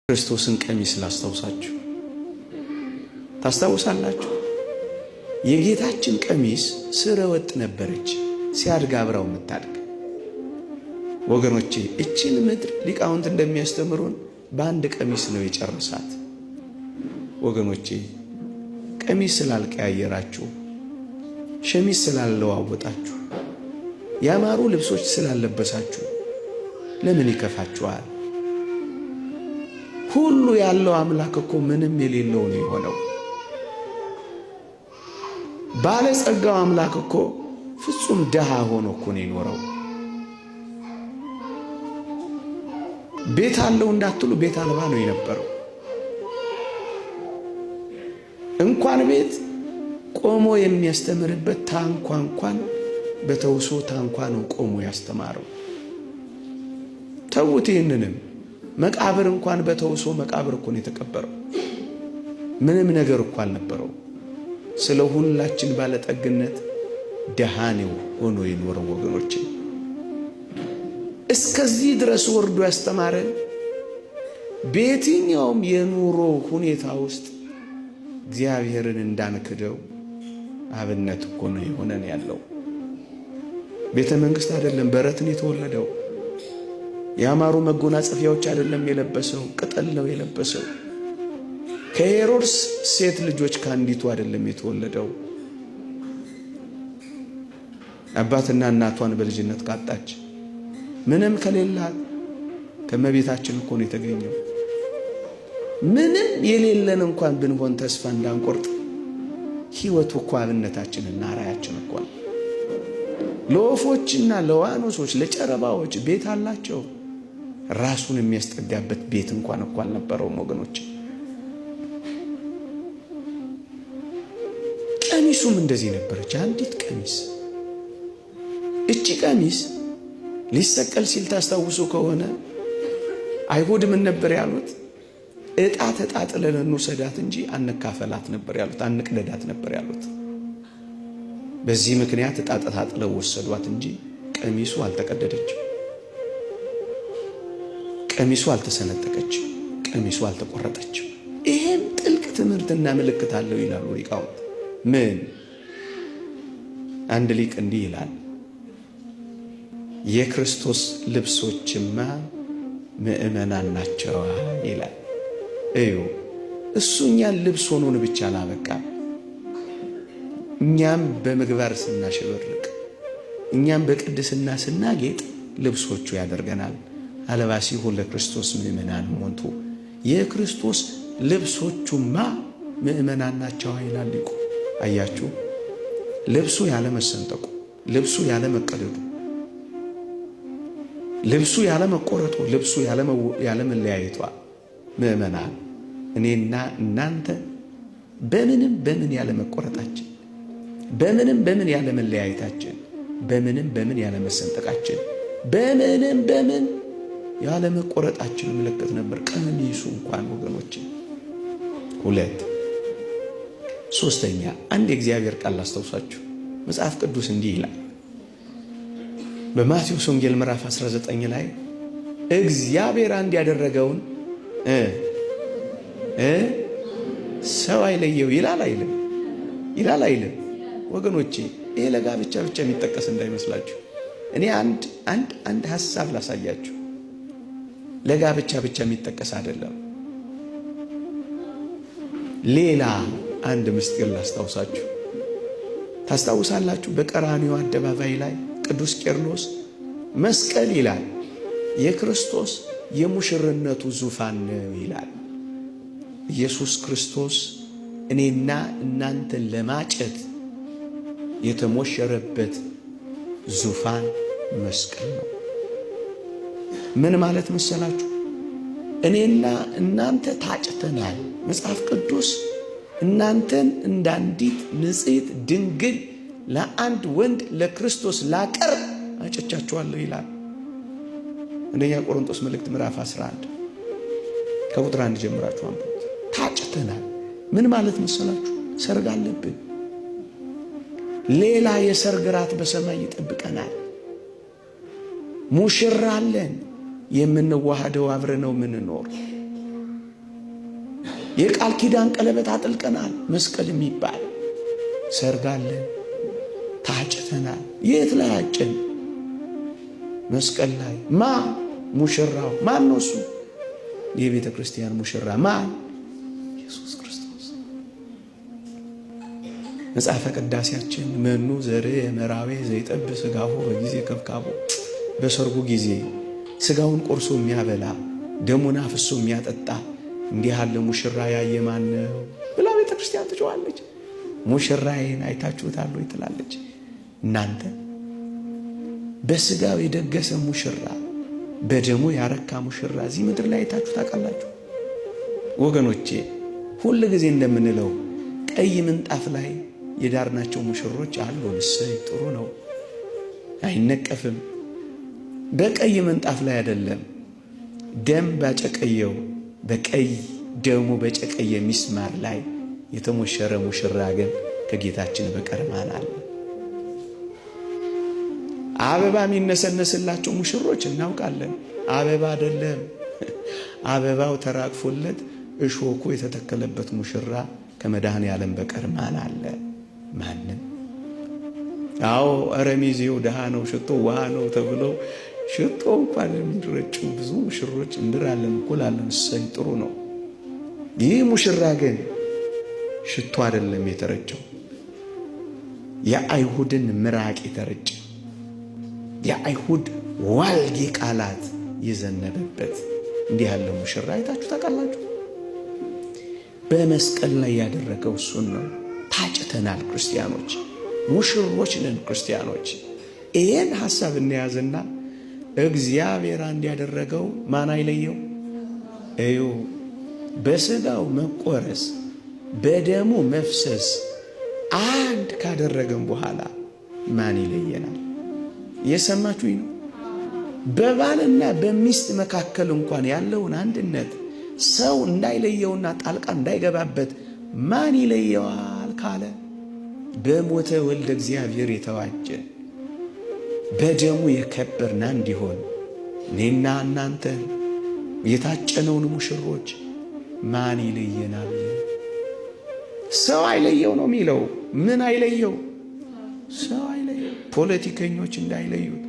ክርስቶስን ቀሚስ ላስታውሳችሁ። ታስታውሳላችሁ? የጌታችን ቀሚስ ስረ ወጥ ነበረች፣ ሲያድግ አብራው የምታድግ። ወገኖቼ እችን ምድር ሊቃውንት እንደሚያስተምሩን በአንድ ቀሚስ ነው የጨረሳት። ወገኖቼ ቀሚስ ስላልቀያየራችሁ፣ ሸሚዝ ስላለዋወጣችሁ፣ ያማሩ ልብሶች ስላለበሳችሁ ለምን ይከፋችኋል? ሁሉ ያለው አምላክ እኮ ምንም የሌለው ነው የሆነው። ባለጸጋው አምላክ እኮ ፍጹም ድሃ ሆኖ እኮ ነው የኖረው። ቤት አለው እንዳትሉ ቤት አልባ ነው የነበረው። እንኳን ቤት ቆሞ የሚያስተምርበት ታንኳ እንኳን በተውሶ ታንኳ ነው ቆሞ ያስተማረው። ተዉት ይህንንም መቃብር እንኳን በተውሶ መቃብር እኮ ነው የተቀበረው። ምንም ነገር እኮ አልነበረው። ስለ ሁላችን ባለጠግነት ደሃ ነው ሆኖ የኖረው። ወገኖች እስከዚህ ድረስ ወርዶ ያስተማረን በየትኛውም የኑሮ ሁኔታ ውስጥ እግዚአብሔርን እንዳንክደው አብነት እኮ ነው የሆነን ያለው። ቤተ መንግስት አይደለም በረትን የተወለደው ያማሩ መጎናጸፊያዎች አይደለም የለበሰው፣ ቅጠል ነው የለበሰው። ከሄሮድስ ሴት ልጆች ከአንዲቱ አይደለም የተወለደው። አባትና እናቷን በልጅነት ካጣች ምንም ከሌላት ከመቤታችን እኮ ነው የተገኘው። ምንም የሌለን እንኳን ብንሆን ተስፋ እንዳንቆርጥ ሕይወቱ እኮ አብነታችንና አርአያችን እኮ ነው። ለወፎችና ለዋኖሶች ለጨረባዎች ቤት አላቸው። ራሱን የሚያስጠጋበት ቤት እንኳን እኮ አልነበረውም ወገኖች። ቀሚሱም እንደዚህ ነበረች፣ አንዲት ቀሚስ። እቺ ቀሚስ ሊሰቀል ሲል ታስታውሱ ከሆነ አይሁድ ምን ነበር ያሉት? እጣ ተጣጥለን እንውሰዳት እንጂ አንካፈላት ነበር ያሉት፣ አንቅደዳት ነበር ያሉት። በዚህ ምክንያት እጣ ተጣጥለው ወሰዷት እንጂ ቀሚሱ አልተቀደደችም። ቀሚሱ አልተሰነጠቀችም፣ ቀሚሱ አልተቆረጠችም። ይሄም ጥልቅ ትምህርትና ምልክት አለው ይላሉ ሊቃውንት። ምን አንድ ሊቅ እንዲህ ይላል፣ የክርስቶስ ልብሶችማ ምእመናን ናቸው ይላል። እዩ እሱ እኛን ልብስ ሆኖን ብቻ አላበቃም። እኛም በምግባር ስናሸበርቅ፣ እኛም በቅድስና ስናጌጥ ልብሶቹ ያደርገናል። አለባሲሁ ለክርስቶስ ምእመናን ሞንቱ የክርስቶስ ልብሶቹማ ምእመናን ናቸው ይላል ሊቁ። አያችሁ፣ ልብሱ ያለ መሰንጠቁ፣ ልብሱ ያለ መቀደዱ፣ ልብሱ ያለ መቆረጡ፣ ልብሱ ያለ መለያየቷ ምእመናን እኔና እናንተ በምንም በምን ያለ መቆረጣችን፣ በምንም በምን ያለ መለያየታችን፣ በምንም በምን ያለ መሰንጠቃችን፣ በምንም በምን ያለመቆረጣችን ምልክት ነበር ቀሚሱ እንኳን ወገኖች። ሁለት ሶስተኛ፣ አንድ የእግዚአብሔር ቃል ላስታውሳችሁ። መጽሐፍ ቅዱስ እንዲህ ይላል በማቴዎስ ወንጌል ምዕራፍ 19 ላይ እግዚአብሔር አንድ ያደረገውን እ እ ሰው አይለየው ይላል አይልም? ይላል አይልም? ወገኖቼ ይሄ ለጋብቻ ብቻ የሚጠቀስ እንዳይመስላችሁ። እኔ አንድ አንድ አንድ ሀሳብ ላሳያችሁ። ለጋብቻ ብቻ የሚጠቀስ አይደለም። ሌላ አንድ ምስጢር ላስታውሳችሁ። ታስታውሳላችሁ? በቀራንዮ አደባባይ ላይ ቅዱስ ቄርሎስ መስቀል ይላል የክርስቶስ የሙሽርነቱ ዙፋን ነው ይላል። ኢየሱስ ክርስቶስ እኔና እናንተን ለማጨት የተሞሸረበት ዙፋን መስቀል ነው። ምን ማለት መሰላችሁ? እኔና እናንተ ታጭተናል። መጽሐፍ ቅዱስ እናንተን እንዳንዲት ንጽሕት ድንግል ለአንድ ወንድ ለክርስቶስ ላቀርብ አጭቻችኋለሁ ይላል። አንደኛ ቆሮንቶስ መልእክት ምዕራፍ 11 ከቁጥር 1 ጀምራችሁ አንብቡት። ታጭተናል። ምን ማለት መሰላችሁ? ሰርግ አለብን። ሌላ የሰርግ ራት በሰማይ ይጠብቀናል። ሙሽራ አለን። የምንዋሃደው አብረነው ምንኖር። የቃል ኪዳን ቀለበት አጥልቀናል። መስቀል የሚባል ሰርጋለን፣ ታጭተናል። የት ላይ አጭን? መስቀል ላይ። ማ ሙሽራው ማን ነው? እሱ የቤተ ክርስቲያን ሙሽራ ማን? ኢየሱስ ክርስቶስ። መጽሐፈ ቅዳሴያችን መኑ ዘርእ መራዌ ዘይጠብ ስጋሁ በጊዜ ከብካቦ፣ በሰርጉ ጊዜ ስጋውን ቆርሶ የሚያበላ ደሙን አፍሶ የሚያጠጣ እንዲህ ያለ ሙሽራ ያየ ማን ነው ብላ ቤተ ክርስቲያን ትጮኻለች። ሙሽራዬን አይታችሁታል ወይ ትላለች። እናንተ በስጋው የደገሰ ሙሽራ በደሙ ያረካ ሙሽራ እዚህ ምድር ላይ አይታችሁ ታውቃላችሁ? ወገኖቼ ሁል ጊዜ እንደምንለው ቀይ ምንጣፍ ላይ የዳርናቸው ሙሽሮች አሉ። እሰይ ጥሩ ነው፣ አይነቀፍም። በቀይ ምንጣፍ ላይ አይደለም፣ ደም ባጨቀየው በቀይ ደሙ በጨቀየ ሚስማር ላይ የተሞሸረ ሙሽራ ግን ከጌታችን በቀር ማን አለ? አበባ የሚነሰነስላቸው ሙሽሮች እናውቃለን። አበባ አይደለም፣ አበባው ተራግፎለት እሾኩ የተተከለበት ሙሽራ ከመድኃኔ ዓለም በቀር ማን አለ? ማንም። አዎ ኧረ ሚዜው ድሃ ነው፣ ሽቶ ውሃ ነው ተብለው ሽቶ እንኳን የሚረጩ ብዙ ሙሽሮች እንድራለን እኮላለን። እሰይ ጥሩ ነው። ይህ ሙሽራ ግን ሽቶ አይደለም የተረጨው፣ የአይሁድን ምራቅ የተረጨ፣ የአይሁድ ዋልጌ ቃላት የዘነበበት እንዲህ ያለ ሙሽራ አይታችሁ ታውቃላችሁ? በመስቀል ላይ ያደረገው እሱን ነው። ታጭተናል ክርስቲያኖች፣ ሙሽሮች ነን ክርስቲያኖች። ይህን ሐሳብ እንያዝና እግዚአብሔር አንድ ያደረገው ማን አይለየው? እዩ፣ በስጋው መቆረስ በደሙ መፍሰስ አንድ ካደረገን በኋላ ማን ይለየናል? የሰማችሁኝ ነው። በባልና በሚስት መካከል እንኳን ያለውን አንድነት ሰው እንዳይለየውና ጣልቃ እንዳይገባበት ማን ይለየዋል ካለ በሞተ ወልደ እግዚአብሔር የተዋጀ በደሙ የከበርና እንዲሆን እኔና እናንተን የታጨነውን ሙሽሮች ማን ይለየናል? ሰው አይለየው ነው የሚለው። ምን አይለየው? ሰው አይለየው። ፖለቲከኞች እንዳይለዩት፣